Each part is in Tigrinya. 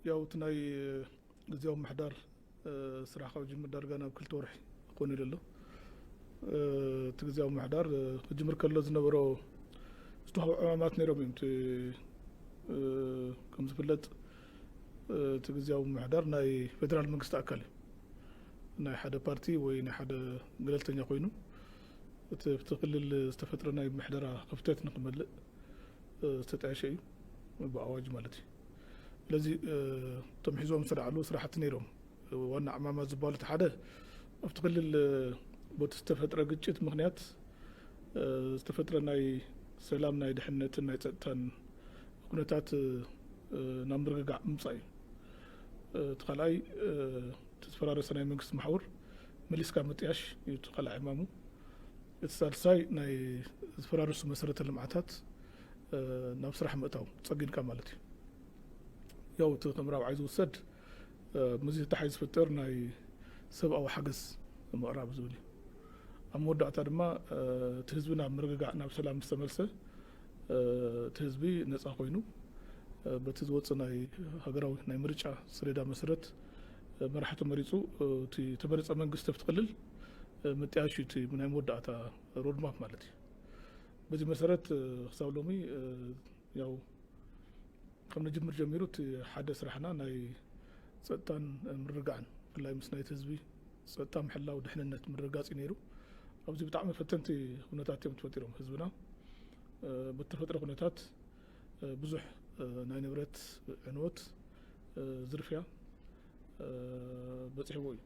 ያው እቲ ናይ ግዝያዊ ምሕዳር ስራሕ ካብ ጅምር ዳርጋ ናብ ክልተ ወርሒ ክኾን ኢሉ ኣሎ። እቲ ግዝያዊ ምሕዳር ክጅምር ከሎ ዝነበሮ ዝተዋህቡ ዕማማት ነይሮም እዮም። ከም ዝፍለጥ እቲ ግዝያዊ ምሕዳር ናይ ፌደራል መንግስቲ ኣካል እዩ። ናይ ሓደ ፓርቲ ወይ ናይ ሓደ ገለልተኛ ኮይኑ እቲ ክልል ዝተፈጥረ ናይ ምሕደራ ክፍተት ንክመልእ ዝተጣየሸ እዩ፣ ብኣዋጅ ማለት እዩ። ስለዚ እቶም ሒዞም ዝተላዕሉ ስራሕቲ ነይሮም። ዋና ዕማማ ዝበሃሉ እቲ ሓደ ኣብቲ ክልል ቦቲ ዝተፈጥረ ግጭት ምክንያት ዝተፈጥረ ናይ ሰላም፣ ናይ ድሕነትን ናይ ፀጥታን ኩነታት ናብ ምርግጋዕ ምምፃእ እዩ። እቲ ካልኣይ እቲ ዝፈራረሰ ናይ መንግስቲ መሓውር መሊስካ ምጥያሽ እዩ እቲ ካልኣይ ዕማሙ። እቲ ሳልሳይ ናይ ዝፈራረሱ መሰረተ ልምዓታት ናብ ስራሕ ምእታው ፀጊንካ ማለት እዩ። ያው እቲ ከም ራብዓይ ዝውሰድ ምስዚ ተታሒዙ ዝፍጠር ናይ ሰብኣዊ ሓገዝ ምቕራብ ዝብል እዩ። ኣብ መወዳእታ ድማ እቲ ህዝቢ ናብ ምርግጋዕ ናብ ሰላም ምስ ተመልሰ እቲ ህዝቢ ነፃ ኮይኑ በቲ ዝወፅእ ናይ ሃገራዊ ናይ ምርጫ ሰሌዳ መሰረት መራሕቲ መሪፁ እቲ ተመረፀ መንግስቲ ኣብቲ ክልል ምጥያሽ እዩ እቲ ናይ መወዳእታ ሮድማፕ ማለት እዩ። በዚ መሰረት ክሳብ ሎሚ ያው ካብ ንጅምር ጀሚሩ እቲ ሓደ ስራሕና ናይ ፀጥታን ምርግጋዕን ብፍላይ ምስ ናይቲ ህዝቢ ፀጥታ ምሕላው ድሕንነት ምርግጋፅ እዩ ነይሩ። ኣብዚ ብጣዕሚ ፈተንቲ ኩነታት እዮም ተፈጢሮም። ህዝብና ብተፈጥሮ ኩነታት ብዙሕ ናይ ንብረት ዕንወት፣ ዝርፍያ በፂሕዎ እዩ።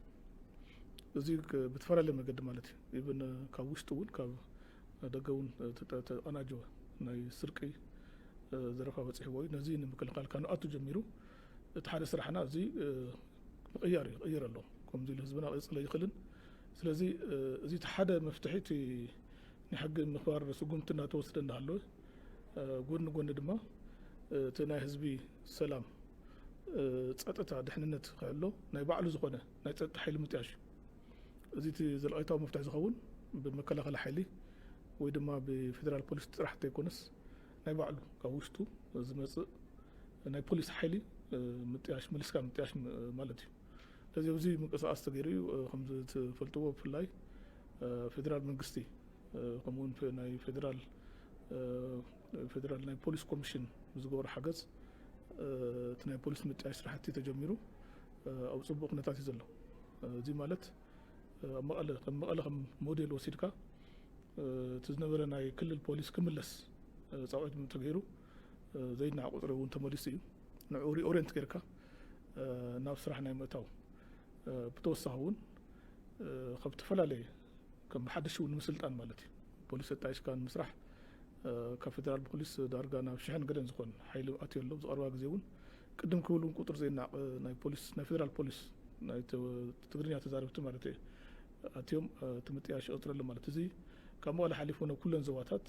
እዚ ብዝፈላለየ መገዲ ማለት እዩ። ኢብን ካብ ውሽጢ እውን ካብ ደገ እውን ተቐናጀወ ናይ ስርቂ ዘረፋ በፂሕዎ እዩ። ነዚ ንምክልኻል ካብ ንኣቱ ጀሚሩ እቲ ሓደ ስራሕና እዚ ምቕያር እዩ፣ ክቕይር ኣለዎ። ከምዚ ኢሉ ህዝብና ክቕፅል ኣይኽእልን። ስለዚ እዚ እቲ ሓደ መፍትሒ እቲ ናይ ሕጊ ምኽባር ስጉምቲ እናተወሰደ እናሃለወ ጎኒ ጎኒ ድማ እቲ ናይ ህዝቢ ሰላም፣ ፀጥታ፣ ድሕንነት ክሕሎ ናይ ባዕሉ ዝኾነ ናይ ፀጥታ ሓይሊ ምጥያሽ እዩ። እዚ እቲ ዘለኣታዊ መፍትሒ ዝኸውን ብመከላኸሊ ሓይሊ ወይ ድማ ብፌደራል ፖሊስ ጥራሕ ዘይኮነስ ናይ ባዕሉ ካብ ውሽጡ ዝመፅእ ናይ ፖሊስ ሓይሊ ምጥያሽ፣ መሊስካ ምጥያሽ ማለት እዩ። ስለዚ ኣብዚ ምንቅስቃስ ተገይሩ እዩ። ከም ትፈልጥዎ ብፍላይ ፌደራል መንግስቲ ከምኡውን ናይ ፌደራል ፌደራል ናይ ፖሊስ ኮሚሽን ብዝገበሮ ሓገዝ እቲ ናይ ፖሊስ ምጥያሽ ስራሕቲ ተጀሚሩ ኣብ ፅቡቅ ኩነታት እዩ ዘሎ። እዚ ማለት ኣብ መቐለ ከም መቐለ ከም ሞዴል ወሲድካ እቲ ዝነበረ ናይ ክልል ፖሊስ ክምለስ ፃውዒት ተገይሩ ዘይናዕ ቁፅሪ እውን ተመሊሱ እዩ። ንዑ ሪኦሪየንት ጌርካ ናብ ስራሕ ናይ ምእታው ብተወሳኺ እውን ካብ ዝተፈላለየ ከም ሓድሽ እውን ምስልጣን ማለት እዩ። ፖሊስ ኣጣይሽካ ንምስራሕ ካብ ፌደራል ፖሊስ ዳርጋ ናብ ሽሕን ገለን ዝኾን ሓይሊ ኣትዮ ኣሎ። ብዝቐረባ ግዜ እውን ቅድም ክብል እውን ቁፅሪ ዘይናቕ ናይ ፖሊስ ናይ ፌደራል ፖሊስ ናይ ትግርኛ ተዛረብቲ ማለት እየ ኣትዮም እቲ ምጥያሽ ይቐፅለሉ ማለት እዚ ካብ መቐለ ሓሊፉ ናብ ኩለን ዞባታት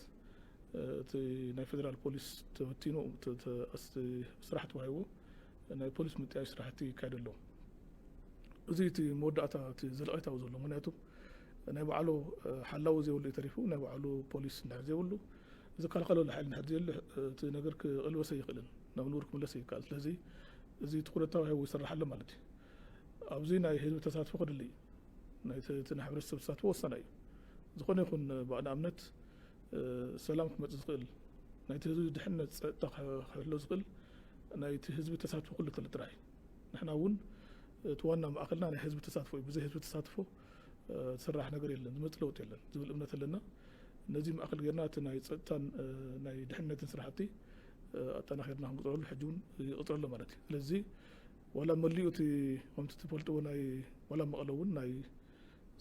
እቲ ናይ ፌደራል ፖሊስ ተበቲኑ ስራሕ ተዋሂቦ ናይ ፖሊስ ምጥያሽ ስራሕቲ ይካየድ ኣሎ። እዚ እቲ መወዳእታ እቲ ዘለቐታዊ ዘሎ ምክንያቱ ናይ ባዕሉ ሓላዊ ዘይብሉ እዩ ተሪፉ ናይ ባዕሉ ፖሊስ እንድሕር ዘይብሉ ዝከላኸለሉ ሓይሊ እንድሕር ዘየሉ እቲ ነገር ክቕልበሰ ይኽእልን ናብ ንቡር ክምለሰ ይከኣል። ስለዚ እዚ ትኩረት ተዋሂቡ ይስራሕ ኣሎ ማለት እዩ። ኣብዚ ናይ ህዝቢ ተሳትፎ ክድሊ እዩ። እቲ ናይ ሕብረተሰብ ተሳትፎ ወሳናይ እዩ። ዝኾነ ይኹን ብኣነ እምነት ሰላም ክመፅእ ዝኽእል ናይቲ ህዝቢ ድሕነት ፀጥታ ክሕሎ ዝኽእል ናይቲ ህዝቢ ተሳትፎ ክሉ ተለ ጥራሕ እዩ። ንሕና እውን እቲ ዋና ማእኸልና ናይ ህዝቢ ተሳትፎ እዩ። ብዘይ ህዝቢ ተሳትፎ ዝስራሕ ነገር የለን፣ ዝመፅ ለውጥ የለን ዝብል እምነት ኣለና። ነዚ ማእኸል ጌርና እቲ ናይ ፀጥታን ናይ ድሕነትን ስራሕቲ ኣጠናኺርና ክንቅፅለሉ ሕጂ እውን ይቕፅለሎ ማለት እዩ። ስለዚ ዋላ መሊኡ እቲ ከምቲ ትፈልጥዎ ናይ ዋላ መቐለ እውን ናይ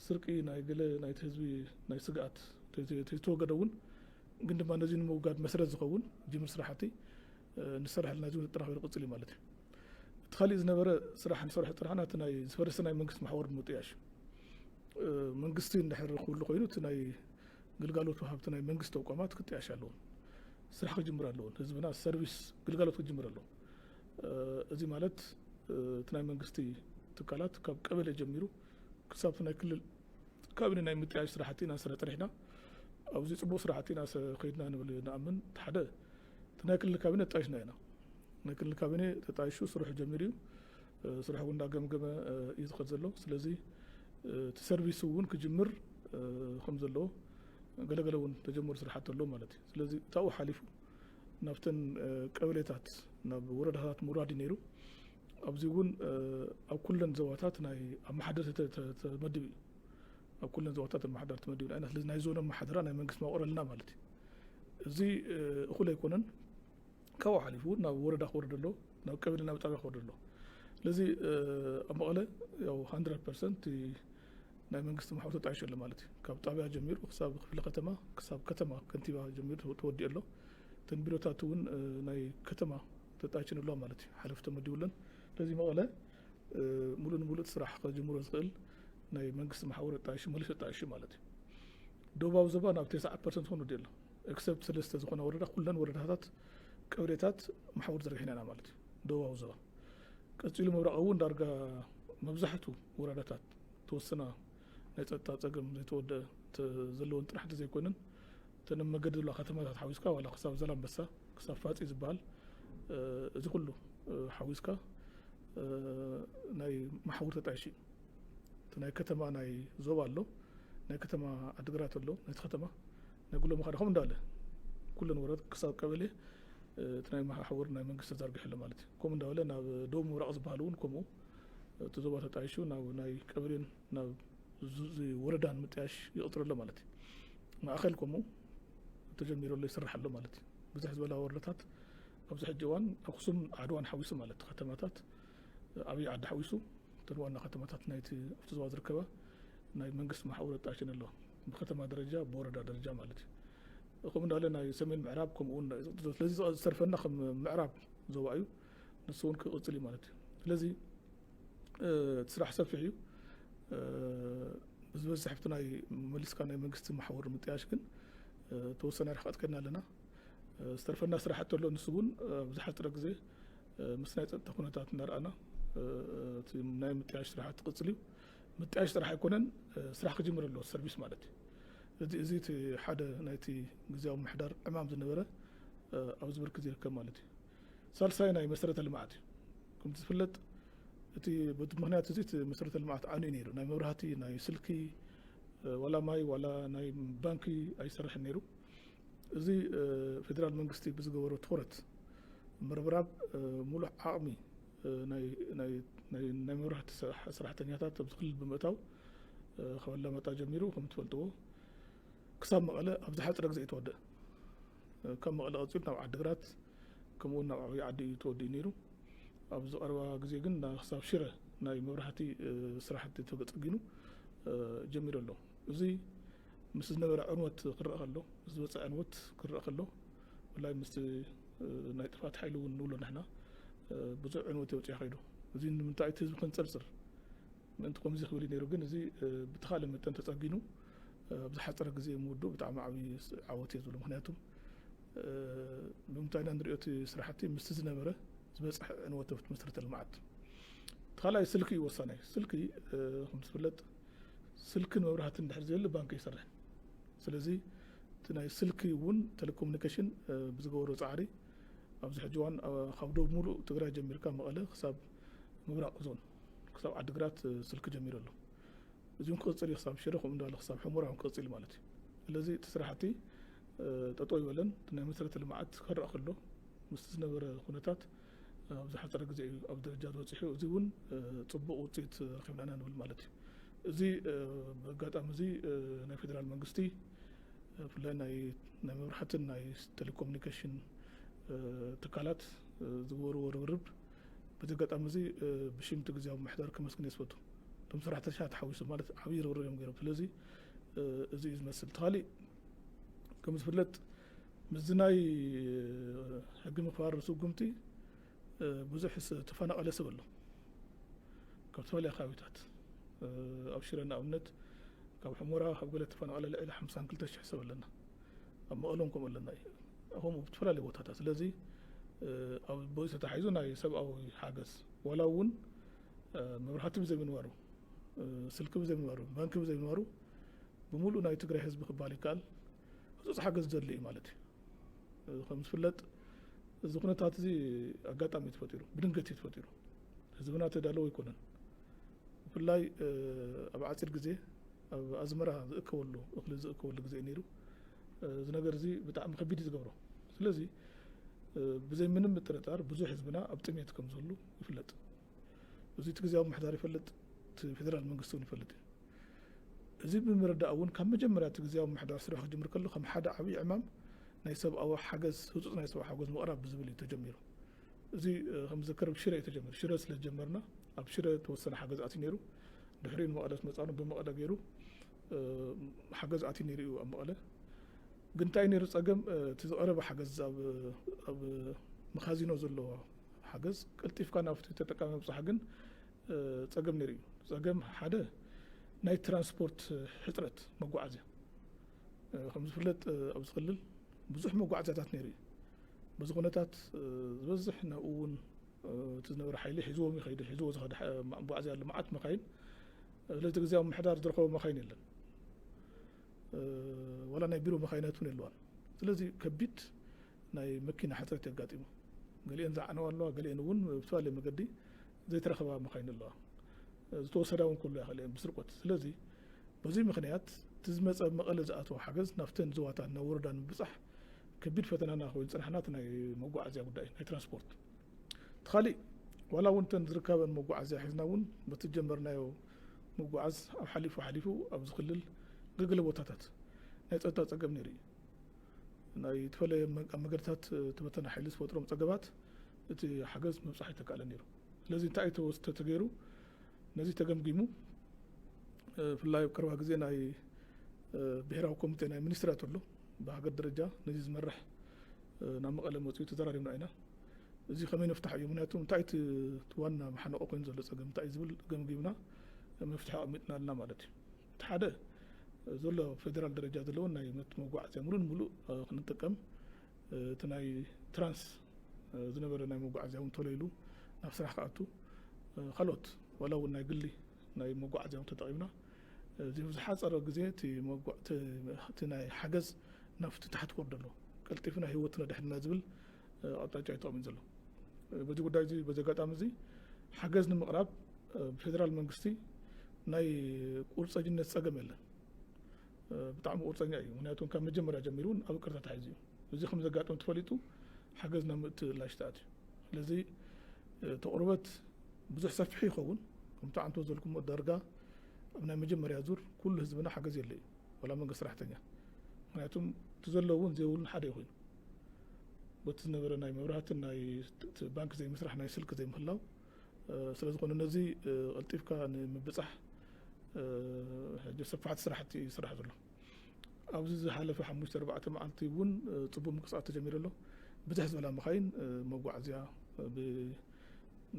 ስርቂ ናይ ገለ ናይቲ ህዝቢ ናይ ስግኣት ተይተወገደ እውን ግን ድማ ነዚ ንምውጋድ መሰረት ዝኸውን ጅምር ስራሕቲ ንሰርሐልና እዚ እውን ኣጠናኺሩ ቅፅል እዩ ማለት እዩ። እቲ ካሊእ ዝነበረ ስራሕ ንሰርሖ ጥራሕና እቲ ናይ ዝፈረሰ ናይ መንግስቲ መሓወር ምጥያሽ መንግስቲ እንድሕር ክህሉ ኮይኑ እቲ ናይ ግልጋሎት ወሃብቲ ናይ መንግስቲ ተቋማት ክጥያሽ ኣለዎም። ስራሕ ክጅምር ኣለዎን ህዝብና ሰርቪስ ግልጋሎት ክጅምር ኣለዎ። እዚ ማለት እቲ ናይ መንግስቲ ትካላት ካብ ቀበሌ ጀሚሩ ክሳብ ናይ ክልል ካቢነ ናይ ምጥያሽ ስራሕቲ ኢና ስነ ጥሪሕና ኣብዚ ፅቡቅ ስራሕቲ ኢና ከይድና ንብል ንኣምን። ሓደ እቲ ናይ ክልል ካቢነ ኣጣይሽና ኢና። ናይ ክልል ካቢኔ ተጣይሹ ስርሑ ጀሚሩ እዩ። ስራሕ እውን እንዳገምገመ እዩ ዝኸድ ዘሎ። ስለዚ እቲ ሰርቪስ እውን ክጅምር ከም ዘለዎ ገለገለ እውን ተጀመሩ ስራሓት ኣሎ ማለት እዩ። ስለዚ እታኡ ሓሊፉ ናብተን ቀበሌታት ናብ ወረዳታት ምውራድ እዩ ነይሩ። ኣብዚ እውን ኣብ ኩለን ዞባታት ናይ ኣመሓደርቲ ተመዲቡ እዩ። ኣብ ኩለን ዞባታት ኣመሓደርቲ ተመዲቡ ኢና። ስለዚ ናይ ዞን ኣመሓደራ ናይ መንግስቲ መዋቕር ኣለና ማለት እዩ። እዚ እኹል ኣይኮነን። ካብኡ ሓሊፉ እውን ናብ ወረዳ ክወርድ ኣሎ፣ ናብ ቀበሌ ናብ ጣብያ ክወርድ ኣሎ። ስለዚ ኣብ መቐለ ያው ሃንድረድ ፐርሰንት ናይ መንግስቲ መሓውር ተጣይሹ ኣሎ ማለት እዩ። ካብ ጣብያ ጀሚሩ ክሳብ ክፍለ ከተማ ክሳብ ከተማ ከንቲባ ጀሚሩ ተወዲኡ ኣሎ። እተን ቢሮታት እውን ናይ ከተማ ተጣይሽን ኣለዋ ማለት እዩ። ሓለፍቲ ተመዲቡለን። ስለዚ መቐለ ሙሉእ ንሙሉእ ስራሕ ከጅምሮ ዝኽእል ናይ መንግስቲ መሓውር ኣጣይሹ መሊሱ ኣጣይሹ ማለት እዩ። ደቡባዊ ዞባ ናብ ተስዓ ፐርሰንት ኾን ወዲኡ ኣሎ። ኤክሰፕት ሰለስተ ዝኾና ወረዳ ኩለን ወረዳታት ቀበሌታት መሓውር ዘርጊሕና ኢና ማለት እዩ። ደቡባዊ ዞባ ቀፂሉ ምብራቕ እውን ዳርጋ መብዛሕቱ ወረዳታት ተወሰና ናይ ፀጥታ ፀገም ዘይተወደአ ዘለውን ጥራሕ እንተዘይኮይነን እተን መገዲ ዘለዋ ከተማታት ሓዊስካ ዋላ ክሳብ ዘላንበሳ ክሳብ ፋፂ ዝበሃል እዚ ኩሉ ሓዊስካ ናይ መሓውር ተጣይሹ እዩ። እቲ ናይ ከተማ ናይ ዞባ ኣሎ፣ ናይ ከተማ ዓድግራት ኣሎ፣ ናይቲ ከተማ ናይ ጉሎ መኻዳ ከምኡ እንዳለ ኩለን ወረዳት ክሳብ ቀበሌ እቲ ናይ መሓውር ናይ መንግስቲ ተዘርጊሑ ኣሎ ማለት እዩ። ከምኡ እንዳበለ ናብ ደቡብ ምብራቕ ዝበሃል እውን ከምኡ እቲ ዞባ ተጣይሹ ናብ ናይ ቀበሌን ናብ ወረዳን ምጥያሽ ይቕፅር ኣሎ ማለት እዩ። ማእኸል ከምኡ ተጀሚሩ ኣሎ ይስራሕ ኣሎ ማለት እዩ። ብዙሕ ዝበላ ወረዳታት ኣብዚ ሕጂ እዋን ኣክሱም ዓድዋን ሓዊሱ ማለት ከተማታት ዓብዪ ዓዲ ሓዊሱ እተን ዋና ከተማታት ናይቲ ኣብቲ ዞባ ዝርከባ ናይ መንግስቲ መሓውር ኣጣይሽን ኣለዋ። ብከተማ ደረጃ ብወረዳ ደረጃ ማለት እዩ። ከምኡ እንዳለ ናይ ሰሜን ምዕራብ ከምኡ እውን ስለዚ ዝተርፈና ከም ምዕራብ ዞባ እዩ። ንሱ እውን ክቕፅል እዩ ማለት እዩ። ስለዚ እቲ ስራሕ ሰፊሕ እዩ። ዝበዝሕ ኣብቲ ናይ መሊስካ ናይ መንግስቲ መሓውር ምጥያሽ ግን ተወሰነ ርሕቀት ከድና ኣለና። ዝተርፈና ስራሕቲ ኣሎ። ንሱ እውን ኣብ ዝሓፅረ ግዜ ምስ ናይ ፀጥታ ኩነታት እናረኣና እቲ ናይ ምጥያሽ ስራሕቲ ክቕፅል እዩ። ምጥያሽ ጥራሕ ኣይኮነን፣ ስራሕ ክጅምር ኣለዎ ሰርቪስ ማለት እዩ። እዚ እዚ እቲ ሓደ ናይቲ ግዜያዊ ምሕዳር ዕማም ዝነበረ ኣብዚ ብርኪ ዝርከብ ማለት እዩ። ሳልሳይ ናይ መሰረተ ልምዓት እዩ። ከምቲ ዝፍለጥ እቲ በቲ ምክንያት እዚ እቲ መሰረተ ልምዓት ዓንዩ ነይሩ። ናይ መብራህቲ፣ ናይ ስልኪ፣ ዋላ ማይ ዋላ ናይ ባንኪ ኣይሰርሕን ነይሩ። እዚ ፌደራል መንግስቲ ብዝገበሮ ትኹረት ምርብራብ ሙሉእ ዓቕሚ ናይ መብራህቲ ሰራሕተኛታት ኣብዚ ክልል ብምእታው ካብ ኣላማጣ ጀሚሩ ከም ትፈልጥዎ ክሳብ መቐለ ኣብ ዝሓፅረ ግዜ እዩ ተወደአ። ካብ መቐለ ቀፂሉ ናብ ዓዲግራት ከምኡ እውን ናብ ዓብዪ ዓዲ እዩ ተወዲኡ ነይሩ። ኣብዚ ቀረባ ግዜ ግን ክሳብ ሽረ ናይ መብራህቲ ስራሕቲ ተፀጊኑ ጀሚሩ ኣሎ። እዚ ምስ ዝነበረ ዕንወት ክረአ ከሎ፣ ምስ ዝመፀ ዕንወት ክረአ ከሎ፣ ብፍላይ ምስቲ ናይ ጥፍኣት ሓይሊ እውን ንብሎ ንሕና ብዙሕ ዕንወት የውፅያ ከይዱ። እዚ ንምንታይ እቲ ህዝቢ ከንፀርፅር ምእንቲ ከምዚ ክብል እዩ ነይሩ። ግን እዚ ብተኻለ መጠን ተፀጊኑ ኣብ ዝሓፀረ ግዜ ምውድኡ ብጣዕሚ ዓብዪ ዓወት እየ ዝብሎ። ምክንያቱ ብምንታይ ኢና ንሪኦ እቲ ስራሕቲ ምስቲ ዝነበረ ዝበፅሐ ዕንወት ኣብቲ መሰረተ ልምዓት። እቲ ካልኣይ ስልኪ እዩ ወሳናይ። ስልኪ ከም ዝፍለጥ ስልክን መብራህትን እንድሕር ዘየለ ባንክ ኣይሰርሕን። ስለዚ እቲ ናይ ስልኪ እውን ቴሌኮሙኒኬሽን ብዝገበሮ ፃዕሪ ኣብዚ ሕጂ እዋን ካብ ደቡብ ሙሉእ ትግራይ ጀሚርካ መቐለ ክሳብ ምብራቕ ዞን ክሳብ ዓዲግራት ስልኪ ጀሚሩ ኣሎ። እዚ እውን ክቕፅል እዩ ክሳብ ሽረ ከምኡ እንዳለ ክሳብ ሕሞራ እውን ክቕፅል እዩ ማለት እዩ። ስለዚ እቲ ስራሕቲ ጠጠው ይበለን ናይ መሰረተ ልምዓት ክረኣ ከሎ ምስቲ ዝነበረ ኩነታት ኣብ ዝሓፀረ ግዜ እዩ ኣብ ደረጃ ዝበፂሑ። እዚ እውን ፅቡቕ ውፅኢት ረኪብና ኢና ንብል ማለት እዩ። እዚ ኣጋጣሚ እዚ ናይ ፌደራል መንግስቲ ብፍላይ ናይ ናይ መብራህትን ናይ ቴሌኮሙኒኬሽን ትካላት ዝገበርዎ ርብርብ በዚ ኣጋጣሚ እዚ ብሽምቲ ግዜያዊ ምሕዳር ከመስግን እየ ዝፈቱ። እቶም ሰራሕተኛታት ሓዊሱ ማለት ዓብዪ ርብርብ እዮም ገይሮም። ስለዚ እዚ እዩ ዝመስል። እቲ ካሊእ ከም ዝፍለጥ ምስዚ ናይ ሕጊ ምኽባር ስጉምቲ ብዙሕ ተፈናቐለ ሰብ ኣሎ ካብ ዝተፈላለዩ ከባቢታት ኣብ ሽረ ንኣብነት ካብ ሕሞራ ካብ ገለ ተፈናቐለ ልዕሊ ሓምሳን ክልተ ሽሕ ሰብ ኣለና። ኣብ መቐሎም ከምኡ ኣለና እዩ ከምኡ ብዝተፈላለዩ ቦታታት ስለዚ ኣብ ብኡ ተታሒዙ ናይ ሰብኣዊ ሓገዝ ዋላ እውን መብራህቲ ብዘይምንባሩ ስልኪ ብዘይምንባሩ ባንኪ ብዘይምንባሩ ብምሉእ ናይ ትግራይ ህዝቢ ክበሃል ይከኣል ህፁፅ ሓገዝ ዘድሊ እዩ ማለት እዩ። ከም ዝፍለጥ እዚ ኩነታት እዚ ኣጋጣሚ እዩ ተፈጢሩ፣ ብድንገት እዩ ተፈጢሩ። ህዝብና ተዳለወ ኣይኮነን። ብፍላይ ኣብ ዓፂር ግዜ ኣብ ኣዝመራ ዝእከበሉ፣ እኽሊ ዝእከበሉ ግዜ ነይሩ። እዚ ነገር እዚ ብጣዕሚ ከቢድ እዩ ዝገብሮ። ስለዚ ብዘይ ምንም ምጥርጣር ብዙሕ ህዝብና ኣብ ጥሜት ከም ዝህሉ ይፍለጥ። እዚ እቲ ግዜያዊ ምምሕዳር ይፈልጥ፣ እቲ ፌደራል መንግስቲ እውን ይፈልጥ እዩ። እዚ ብምርዳእ እውን ካብ መጀመርያ እቲ ግዜያዊ ምምሕዳር ስራሕ ክጅምር ከሎ ከም ሓደ ዓብዪ ዕማም ናይ ሰብኣዊ ሓገዝ፣ ህፁፅ ናይ ሰብኣዊ ሓገዝ ምቕራብ ብዝብል እዩ ተጀሚሩ። እዚ ከም ዝዘከር ኣብ ሽረ እዩ ተጀሚሩ። ሽረ ስለ ዝጀመርና ኣብ ሽረ ተወሰነ ሓገዝ ኣትዩ ነይሩ። ድሕሪኡ ንመቐለ መፃኑ ብመቐለ ገይሩ ሓገዝ ኣትዩ ነይሩ እዩ ኣብ መቐለ። ግን እንታይ ነይሩ ፀገም? እቲ ዝቐረበ ሓገዝ ኣብ መኻዚኖ ዘሎ ሓገዝ ቀልጢፍካ ናብቲ ተጠቃሚ ምብፃሕ ግን ፀገም ነይሩ እዩ። ፀገም ሓደ ናይ ትራንስፖርት ሕፅረት መጓዓዝያ። ከም ዝፍለጥ ኣብዚ ክልል ብዙሕ መጓዓዝያታት ነይሩ እዩ። በዚ ኩነታት ዝበዝሕ ናብኡ እውን እቲ ዝነበረ ሓይሊ ሒዝዎም ይኸይድ፣ ሒዝዎ ዝኸደ መጓዓዝያ ኣሎ፣ መዓት መኻይን። ስለዚ ግዜያዊ ምምሕዳር ዝረኸቦ መኻይን የለን። ዋላ ናይ ቢሮ መኻይናት እውን የለዋን። ስለዚ ከቢድ ናይ መኪና ሕፅረት የጋጢሙ። ገሊአን ዝዓነዋ ኣለዋ፣ ገሊአን እውን ብዝተፈላለየ መገዲ ዘይተረኸባ መኻይን ኣለዋ። ዝተወሰዳ እውን ክህሉ ይኽእል እየን ብስርቆት። ስለዚ በዚ ምኽንያት እቲ ዝመፀ መቐለ ዝኣተወ ሓገዝ ናብተን ዞባታት ናብ ወረዳ ንምብፃሕ ከቢድ ፈተናና ኮይኑ ዝፀናሕና እቲ ናይ መጓዓዝያ ጉዳይ፣ ናይ ትራንስፖርት። እቲ ካሊእ ዋላ እውን እተን ዝርከበን መጓዓዝያ ሒዝና እውን በቲ ዝጀመርናዮ ምጉዓዝ ኣብ ሓሊፉ ሓሊፉ ኣብዚ ክልል ገገለ ቦታታት ናይ ፀጥታ ፀገም ነይሩ እዩ። ናይ የተፈለየ መ- ኣብ መገድታት ተበተነ ሓይሊ ዝፈጥሮም ፀገባት እቲ ሓገዝ ምብፃሕ ኣይተካእለ ነይሩ። ስለዚ እንታይ ተወስተ ተገይሩ? ነዚ ተገምጊሙ ብፍላይ ኣብ ቀረባ ግዜ ናይ ብሔራዊ ኮሚቴ ናይ ሚኒስትራት ኣሎ ብሃገር ደረጃ ነዚ ዝመርሕ ናብ መቐለ መፅኡ ተዘራሪብና ኢና። እዚ ከመይ ንፍታሕ እዩ? ምክንያቱ እንታይ እቲ ዋና መሓነቆ ኮይኑ ዘሎ ፀገም እንታይ እዩ ዝብል ገምጊምና መፍትሒ ኣቐሚጥና ኣለና ማለት እዩ። እቲ ሓደ ዘሎ ፌደራል ደረጃ ዘለውን ናይ መጓዓዝያ ሙሉእ ንሙሉእ ክንጥቀም እቲ ናይ ትራንስ ዝነበረ ናይ መጓዓዝያ እውን ተለይሉ ናብ ስራሕ ክኣቱ ካልኦት ዋላ እውን ናይ ግሊ ናይ መጓዓዝያ እውን ተጠቒምና እዚ ብዝሓፀረ ግዜ እቲ ናይ ሓገዝ ናብቲ ታሕቲ ክወርድ ኣለዎ። ቀልጢፍና ህይወትና ደሕንና ዝብል ኣቕጣጫ እዩ ተቐሚጡ ዘሎ። በዚ ጉዳይ እዚ በዚ ኣጋጣሚ እዚ ሓገዝ ንምቕራብ ብፌደራል መንግስቲ ናይ ቁርፀኝነት ፀገም የለን። ብጣዕሚ ቁርፀኛ እዩ። ምክንያቱ ካብ መጀመርያ ጀሚሩ እውን ኣብ ቅርታ ተታሒዙ እዩ። እዚ ከም ዘጋጥም ተፈሊጡ ሓገዝ ናብ ምእቲ ላሽ ተኣትዩ። ስለዚ እቲ ቁርበት ብዙሕ ሰፊሕ ይኸውን። ከምቲ ዓንቶ ዘልኩሞ ዳርጋ ኣብ ናይ መጀመርያ ዙር ኩሉ ህዝብና ሓገዝ የለ እዩ፣ ዋላ መንግስቲ ሰራሕተኛ። ምክንያቱም እቲ ዘለዎ እውን ዘይብሉን ሓደ ይኮይኑ በቲ ዝነበረ ናይ መብራህትን ናይ ባንክ ዘይምስራሕ ናይ ስልክ ዘይምህላው ስለዝኾነ ነዚ ቀልጢፍካ ንምብፃሕ ሕጂ ሰፋሕቲ ስራሕቲ ይስራሕ ዘሎ። ኣብዚ ዝሓለፈ ሓሙሽተ ኣርባዕተ መዓልቲ እውን ፅቡቅ ምንቅስቃስ ተጀሚሩ ኣሎ። ብዝሕ ዝበላ መኻይን መጓዓዝያ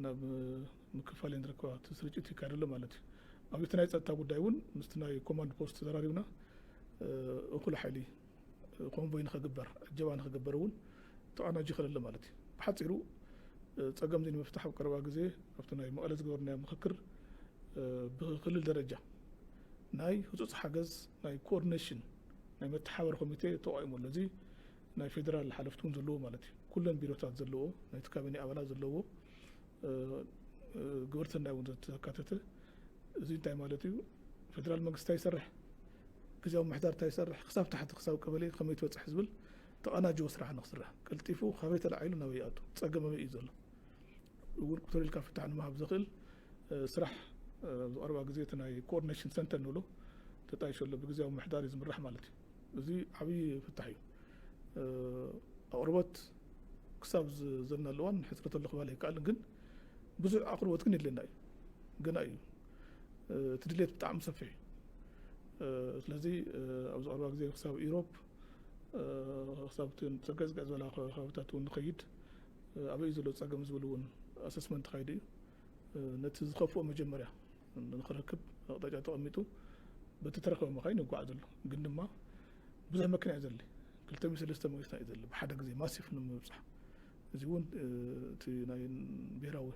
ናብ ምክፋል እየን ዝርከባ። እቲ ስርጭት ይካየድ ኣሎ ማለት እዩ። ኣብ እቲ ናይ ፀጥታ ጉዳይ እውን ምስቲ ናይ ኮማንድ ፖስት ተዘራሪብና እኩል ሓይሊ ኮንቮይ ንኸግበር፣ ዕጀባ ንኸግበር እውን ተቐናጁ ይኽእል ኣሎ ማለት እዩ። ብሓፂሩ ፀገም እዚ ንምፍታሕ ኣብ ቀረባ ግዜ ኣብቲ ናይ መቐለ ዝገበርናዮ ምኽክር ብክልል ደረጃ ናይ ህፁፅ ሓገዝ ናይ ኮኦርዲኔሽን ናይ መተሓባበሪ ኮሚቴ ተቋይሙ ኣሎ። እዚ ናይ ፌደራል ሓለፍቲ እውን ዘለዎ ማለት እዩ። ኩለን ቢሮታት ዘለዎ ናይቲ ካቢኔ ኣባላት ዘለዎ ግብርትና እውን ዘተካተተ እዚ እንታይ ማለት እዩ? ፌደራል መንግስቲ እንታይ ይሰርሕ፣ ግዜያዊ ምምሕዳር እንታይ ይሰርሕ፣ ክሳብ ታሕቲ ክሳብ ቀበሌ ከመይ ትበፅሕ ዝብል ተቐናጅዎ ስራሕ ንክስራሕ ቀልጢፉ ካበይ ተላዒሉ ናበይ ይኣቱ፣ ፀገም ኣበይ እዩ ዘሎ እውን ቁፅሪ ኢልካ ፍታሕ ንምሃብ ዘኽእል ስራሕ ኣብዚ ቀረባ ግዜ እቲ ናይ ኮኦርዲኔሽን ሰንተር ንብሎ ተጣይሾ ኣሎ። ብግዜያዊ ምምሕዳር እዩ ዝምራሕ ማለት እዩ። እዚ ዓብዪ ፍታሕ እዩ። ኣቕርቦት ክሳብ ዘለናሉ እዋን ሕፅረት ኣሎ ክባል ኣይከኣልን፣ ግን ብዙሕ ኣቕርቦት ግን የድልየና እዩ፣ ገና እዩ። እቲ ድሌት ብጣዕሚ ሰፊሕ እዩ። ስለዚ ኣብዚ ቀረባ ግዜ ክሳብ ኢሮብ ክሳብ እቲ ፀገዝገ ዝበላ ከባብታት እውን ንኸይድ ኣበይ ዘሎ ፀገም ዝብል እውን ኣሰስመንት ተኻይዱ እዩ። ነቲ ዝኸፍኦ መጀመርያ ንክረክብ ኣቕጣጫ ተቐሚጡ በቲ ተረከበ መኻይን ይጓዓዝ ኣሎ። ግን ድማ ብዙሕ መኪና እዩ ዘድሊ፣ ክልተ ሚእቲ ሰለስተ ሚእቲ እዩ ዘድሊ ብሓደ ግዜ ማሲፍ ንምብፃሕ። እዚ እውን እቲ ናይ ብሄራዊ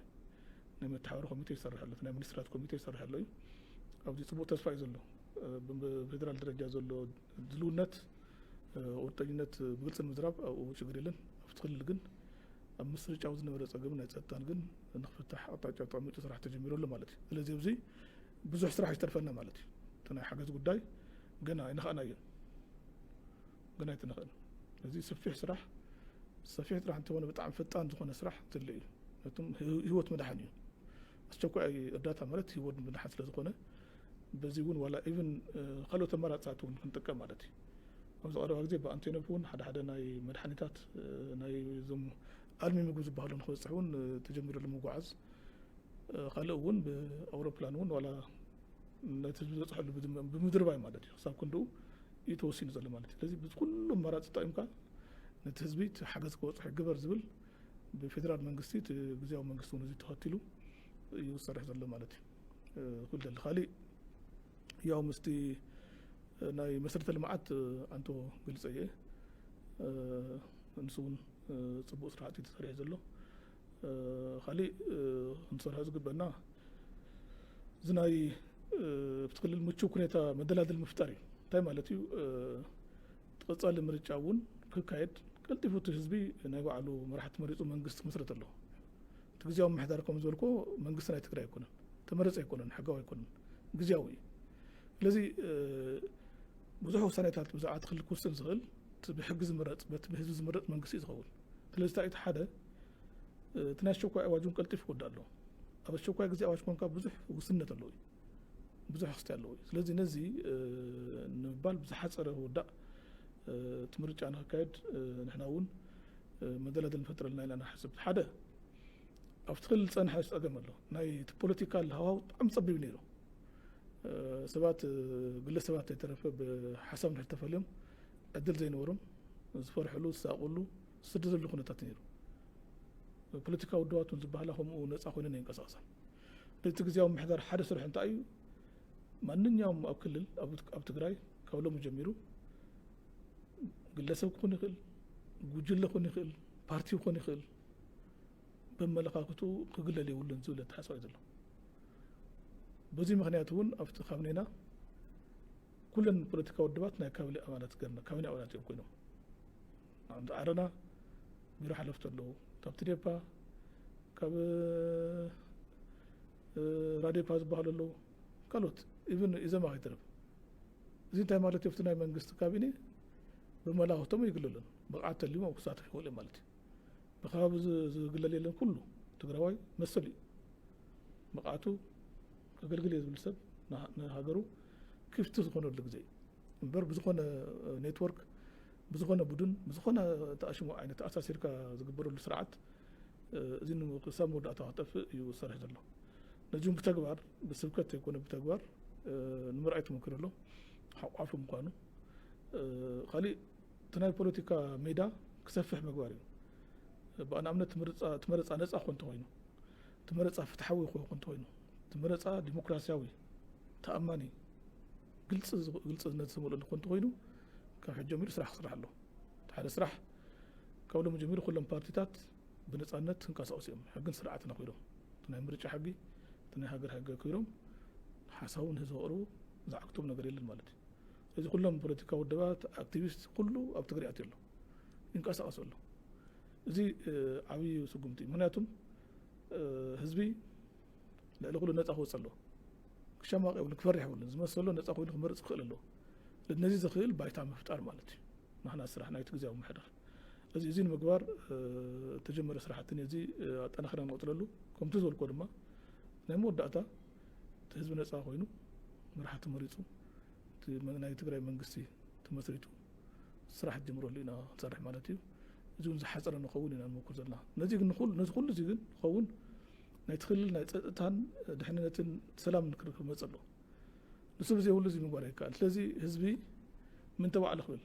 ናይ መተሓባበሪ ኮሚቴ ይሰርሕ ኣሎ፣ ናይ ሚኒስትራት ኮሚቴ ይሰርሕ ኣሎ እዩ። ኣብዚ ፅቡቅ ተስፋ እዩ ዘሎ። ብፌደራል ደረጃ ዘሎ ድልውነት ቁርጠኝነት ብግልፂ ንምዝራብ ኣብኡ ችግር የለን። ኣብቲ ክልል ግን ኣብ ምስርጫው ዝነበረ ጸገም ናይ ጸጥታን ግን ንክፍታሕ ኣቕጣጫ ተቐሚጡ ስራሕ ተጀሚሩ ኣሎ ማለት እዩ። ስለዚ ኣብዚ ብዙሕ ስራሕ ይተርፈና ማለት እዩ። እቲ ናይ ሓገዝ ጉዳይ ገና ኣይነኻእናዮን፣ ገና ኣይተነኽእን። እዚ ሰፊሕ ስራሕ፣ ሰፊሕ ጥራሕ እንተኾነ ብጣዕሚ ፈጣን ዝኾነ ስራሕ ዘለ እዩ። ነቱም ህይወት መድሓን እዩ። ኣስቸኳይ እርዳታ ማለት ህይወት ምድሓን ስለ ዝኾነ፣ በዚ እውን ዋላ ኢቭን ካልኦት ኣማራፅታት እውን ክንጥቀም ማለት እዩ። ኣብዚ ቀረባ ግዜ ብኣንቴኖፕ እውን ሓደ ሓደ ናይ መድሓኒታት፣ ናይ እዞም ኣልሚ ምግቢ ዝበሃሉ ንክበፅሕ እውን ተጀሚሩ ኣሎ ምጉዓዝ። ካልእ እውን ብኣውሮፕላን እውን ዋላ ነቲ ዝበፅሐሉ ብምድርባይ ማለት እዩ፣ ክሳብ ክንድኡ እዩ ተወሲኑ ዘሎ ማለት እዩ። ስለዚ ብኩሉ ኣማራፂ ተጠቂምካ ነቲ ህዝቢ እቲ ሓገዝ ክበፅሑ ይግበር ዝብል ብፌደራል መንግስቲ፣ እቲ ግዜያዊ መንግስቲ እውን እዚ ተኸቲሉ እዩ ዝሰርሕ ዘሎ ማለት እዩ። ኩል ደሊ ካሊእ ያው ምስቲ ናይ መሰረተ ልምዓት ኣንቶ ግልፀ እየ፣ ንሱ እውን ፅቡቅ ስራሕቲ ተሰሪሑ ዘሎ። ካሊእ ክንሰርሖ ዝግበና እዚ ናይ ኣብቲ ክልል ምቹው ኩኔታ መደላድል ምፍጣር እዩ። እንታይ ማለት እዩ? እቲ ቀፃሊ ምርጫ እውን ክካየድ ቀልጢፉ እቲ ህዝቢ ናይ ባዕሉ መራሕቲ መሪፁ መንግስቲ ክምስረት ኣለዎ። እቲ ግዜያዊ ምምሕዳር ከም ዝበልኮ መንግስቲ ናይ ትግራይ ኣይኮነን፣ ተመረፀ ኣይኮነን፣ ሕጋዊ ኣይኮነን፣ ግዜያዊ እዩ። ስለዚ ብዙሕ ውሳኔታት ብዛዕባ እቲ ክልል ክውስን ዝኽእል እቲ ብሕጊ ዝምረፅ በቲ ብህዝቢ ዝምረፅ መንግስቲ እዩ ዝኸውን። ስለዚ እንታይ እቲ ሓደ እቲ ናይ ኣሸኳይ ኣዋጅ እውን ቀልጢፉ ክወዳእ ኣለዎ። ኣብ ኣሸኳይ ግዜ ኣዋጅ ኮንካ ብዙሕ ውስንነት ኣለዎ እዩ፣ ብዙሕ ክስቲ ኣለዎ እዩ። ስለዚ ነዚ ንምባል ብዝሓፀረ ክውዳእ እቲ ምርጫ ንክካየድ ንሕና እውን መደላደል ንፈጥረልና ኢና ንሓስብ። ሓደ ኣብቲ ክልል ዝፀንሐ ፀገም ኣሎ። ናይ እቲ ፖለቲካል ሃዋው ብጣዕሚ ፀቢብ ነይሩ። ሰባት ግለሰባት ዘይተረፈ ብሓሳብ እንድሕር ተፈልዮም ዕድል ዘይነበሮም ዝፈርሕሉ፣ ዝሳቕሉ፣ ዝስደደሉ ኩነታት ነይሩ። ፖለቲካዊ ውድባት እውን ዝበሃላ ከምኡ ነፃ ኮይነን ይንቀሳቐሳ። እቲ ግዜያዊ ምምሕዳር ሓደ ስርሑ እንታይ እዩ? ማንኛውም ኣብ ክልል ኣብ ትግራይ ካብ ሎሚ ጀሚሩ ግለሰብ ክኾን ይኽእል፣ ጉጅለ ክኾን ይኽእል፣ ፓርቲ ክኾን ይኽእል፣ በመለኻኽቱ ክግለል የብሉን ዝብል ኣተሓሳስባ እዩ ዘሎ። በዚ ምኽንያት እውን ኣብቲ ካቢኔና ኩለን ፖለቲካዊ ውድባት ናይ ካቢኔ ኣባላት ገርና፣ ካቢኔ ኣባላት እዮም ኮይኖም። ንኣብነት ዓረና ቢሮ ሓለፍቲ ኣለዉ፣ ካብ ትዴፓ፣ ካብ ራዴፓ ዝበሃሉ ኣለዉ፣ ካልኦት ኢቭን ኢዘማ ከይትረፍ። እዚ እንታይ ማለት እዩ? ኣብቲ ናይ መንግስቲ ካቢኔ ብመላኽቶም ይግለሉን ብቕዓት ተልዩም ኣብ ክሳተፍ ይኽእሉ እዮም ማለት እዩ። ብከባቢ ዝግለል የለን፣ ኩሉ ትግራዋይ መሰል እዩ ብቕዓቱ ከገልግል እየ ዝብል ሰብ ንሃገሩ ክፍቲ ዝኾነሉ ግዜ እዩ። እምበር ብዝኾነ ኔትወርክ፣ ብዝኾነ ቡድን፣ ብዝኾነ ተኣሽሙ ዓይነት ተኣሳሲርካ ዝግበረሉ ስርዓት እዚ ክሳብ መወዳእታ ክጠፍእ እዩ ዝሰርሕ ዘሎ። ነዚም ብተግባር ብስብከት ዘይኮነ ብተግባር ንምርኣይ ተመክሮ ኣሎ። ሓቋፊ ምዃኑ ካሊእ እቲ ናይ ፖለቲካ ሜዳ ክሰፍሕ ምግባር እዩ። ብኣንኣብነት እቲ መረፃ ነፃ ኮ እንተኮይኑ፣ እቲ መረፃ ፍትሓዊ ኮ እንተኮይኑ፣ እቲ መረፃ ዲሞክራሲያዊ፣ ተኣማኒ፣ ግልፅነት ዝመልኦ ኮ እንተኮይኑ ካብ ሕጂ ጀሚሩ ስራሕ ክስራሕ ኣሎ። እቲ ሓደ ስራሕ ካብ ሎሚ ጀሚሩ ኩሎም ፓርቲታት ብነፃነት ክንቀሳቀሱ እዮም። ሕግን ስርዓትን ኣኽቢሮም፣ እቲ ናይ ምርጫ ሕጊ፣ እቲ ናይ ሃገር ሕጊ ኣኽቢሮም ሓሳቡ ንህዝቢ ከቕርቡ ዝዓግቶም ነገር የለን ማለት እዩ። ስለዚ ኩሎም ፖለቲካዊ ውድባት፣ ኣክቲቪስት ኩሉ ኣብ ትግራይ ኣትዩ ኣሎ፣ ይንቀሳቀሱ ኣሎ። እዚ ዓብዪ ስጉምቲ እዩ። ምክንያቱም ህዝቢ ልዕሊ ኩሉ ነፃ ክወፅእ ኣለዎ። ክሸማቕ የብሉን፣ ክፈርሕ የብሉን። ዝመሰሎ ነፃ ኮይኑ ክመርፅ ክኽእል ኣለዎ። ነዚ ዝኽእል ባይታ ምፍጣር ማለት እዩ ናህና ስራሕ ናይቲ ግዜያዊ ምምሕዳር። ስለዚ እዚ ንምግባር ተጀመረ ስራሕቲ ነዚ ኣጠናኽርና ንቐፅለሉ። ከምቲ ዝበልኮ ድማ ናይ መወዳእታ እቲ ህዝቢ ነፃ ኮይኑ መራሕቲ መሪፁ ናይ ትግራይ መንግስቲ ተመስሪቱ ስራሕ ጀምረሉ ኢና ክንሰርሕ ማለት እዩ። እዚ እውን ዝሓፀረ ንኸውን ኢና ንመኩር ዘለና። ነዚ ግን ንኹል- ነዚ ኩሉ እዚ ግን ንኸውን ናይቲ ክልል ናይ ፀጥታን ድሕንነትን ሰላም ንክርከብ መፀ ኣሎ። ንሱ ብዘይብሉ እዚ ምግባር ኣይከኣል። ስለዚ ህዝቢ ምእንተ ባዕሉ ክብል፣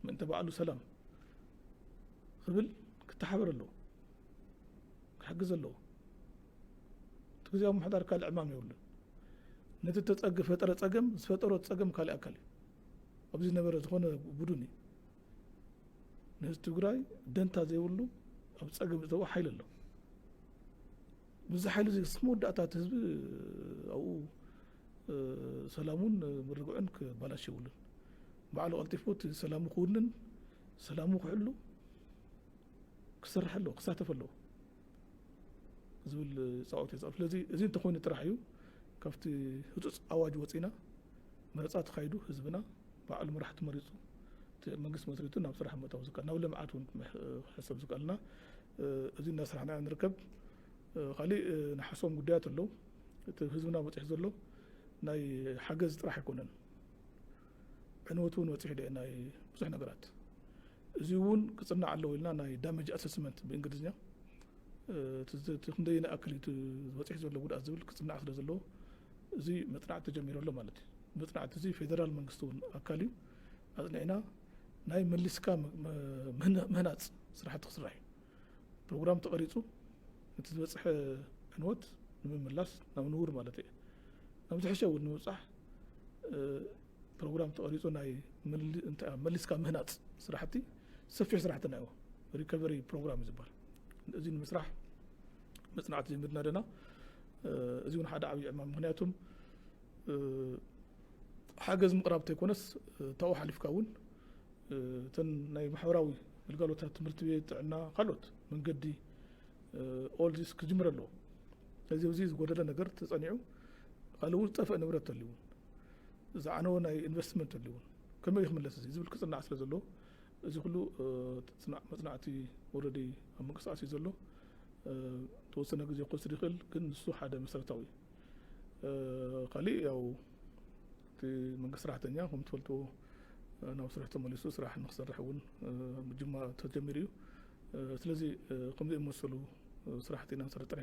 ምእንተ ባዕሉ ሰላም ክብል ክተሓበር ኣለዎ፣ ክሕግዝ ኣለዎ። እቲ ግዜያዊ ምምሕዳር ካልእ ዕማም የብሉን። ነቲ ተጸግ- ፈጠረ ጸገም ዝፈጠሮ ጸገም ካልእ ኣካል እዩ። ኣብዚ ዝነበረ ዝኾነ ቡድን እዩ ንህዝቢ ትግራይ ደንታ ዘይብሉ ኣብ ጸገም ዝእተወ ሓይሊ ኣሎ። ምስዚ ሓይሊ እዚ እስከ መወዳእታ እቲ ህዝቢ ኣብኡ ሰላሙን ምርግዑን ክባላሽ የብሉን። ባዕሉ ቀልጢፉ እቲ ሰላሙ ክውንን ሰላሙ ክሕሉ ክሰርሕ ኣለዎ፣ ክሳተፍ ኣለዎ ዝብል ፃውዒት የፃሉ። ስለዚ እዚ እንተኾይኑ ጥራሕ እዩ ካብቲ ህፁፅ ኣዋጅ ወፂና መረፃ ተኻይዱ ህዝብና ባዕሉ መራሕቲ መሪፁ እቲ መንግስቲ መስሪቱ ናብ ስራሕ ምእታው ዝከኣል ናብ ልምዓት እውን ክሕሰብ ዝከኣልና እዚ እናስራሕና ንርከብ። ካሊእ ንሓሶም ጉዳያት ኣለዉ። እቲ ህዝብና በፂሑ ዘሎ ናይ ሓገዝ ጥራሕ ኣይኮነን። ዕንወት እውን በፂሑ ደ ናይ ብዙሕ ነገራት እዚ እውን ክፅናዕ ኣለዎ ኢልና ናይ ዳመጅ ኣሰስመንት ብእንግሊዝኛ እቲ ክንደይ ንኣክል እዩ ዝበፂሕ ዘሎ ጉድኣት ዝብል ክፅናዕ ስለ ዘለዎ እዚ መፅናዕቲ ተጀሚሩ ኣሎ ማለት እዩ። መፅናዕቲ እዚ ፌደራል መንግስቲ እውን ኣካል እዩ። ኣፅኒዕና ናይ መሊስካ ምህናፅ ስራሕቲ ክስራሕ እዩ። ፕሮግራም ተቐሪፁ እቲ ዝበፅሐ ዕንወት ንምምላስ ናብ ንቡር ማለት እየ ናብ ዝሕሸ እውን ንምብፃሕ ፕሮግራም ተቐሪፁ ናይ መሊስካ ምህናፅ ስራሕቲ ሰፊሕ ስራሕቲ ናዮ ሪከቨሪ ፕሮግራም እዩ ዝበሃል። እዚ ንምስራሕ መፅናዕቲ ጀሚርና ደና እዚ እውን ሓደ ዓብዪ ዕማም ምክንያቱም ሓገዝ ምቕራብ ተይኮነስ ታኡ ሓሊፍካ እውን እተን ናይ ማሕበራዊ ግልጋሎታት ትምህርቲ ቤት ጥዕና ካልኦት መንገዲ ኦል ዚስ ክጅምር ኣለዎ። ስለዚ እዚ ዝጎደለ ነገር ተፀኒዑ ካልእ እውን ዝጠፍእ ንብረት ተልውን ዝዓነወ ናይ ኢንቨስትመንት ተልውን ከመይ ክምለስ እዚ ዝብል ክፅናዕ ስለ ዘለዎ እዚ ኩሉ መፅናዕቲ ወረዲ ኣብ ምንቅስቃስ እዩ ዘሎ። ተወሰነ ግዜ ክወስድ ይኽእል ግን ንሱ ሓደ መሰረታዊ እዩ። ካሊእ ያው እቲ መንግስቲ ሰራሕተኛ ከም ትፈልጥዎ ናብ ስራሕ ተመሊሱ ስራሕ ንክሰርሕ እውን ምጅማ ተጀሚሩ እዩ። ስለዚ ከምዚ ዝመሰሉ ስራሕቲ ኢና ንሰርሕ ጥረ